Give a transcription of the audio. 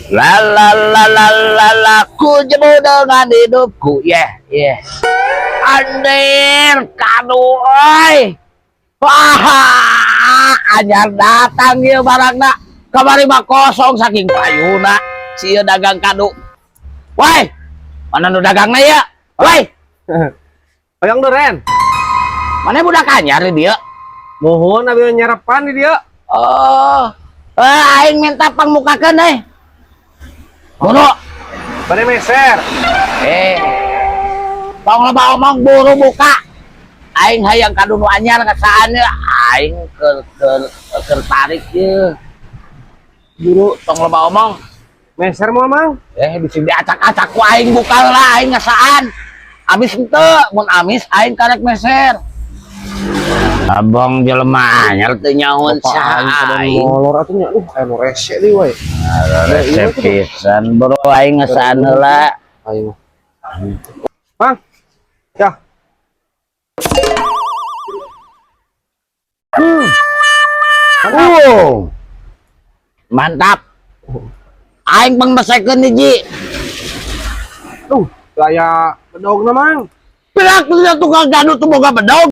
La la la la la la, ku jemu dengan hidupku. Yeah. Andir, kadu oi. Wah, anyar datang ieu barangna. Kamari mah kosong saking payuna. Si ieu dagang kadu. Woi, mana nu dagangna ya? Woi, Hoyong duren. Mana budak anyar di dieu? Muhun, abi nyarepan di dieu. Oh, eh, aing minta pangmukakeun euy. Buru. Bade meser. Eh. Tong loba omong, buru buka. Aing hayang kadu nu anyar ngasaan ya. Aing keur keur keur tarik ye. Buru, tong loba omong. Meser moal, Mang? Eh, bisa diacak-acak ku aing, buka lah, aing ngasaan. Amis henteu? Mun amis aing karek meser. Abang jelema anyar teu nyahoan saha aing. Molor atuh nya. Aya nu rese deui we. Resep pisan, bro, aing ngasaan heula. Ayo. Mang. Ya. Wow. Mantap. Aing pangmesekeun hiji. Duh, laya bedogna, Mang. Pirak tuh tukang gadu tuh boga bedog.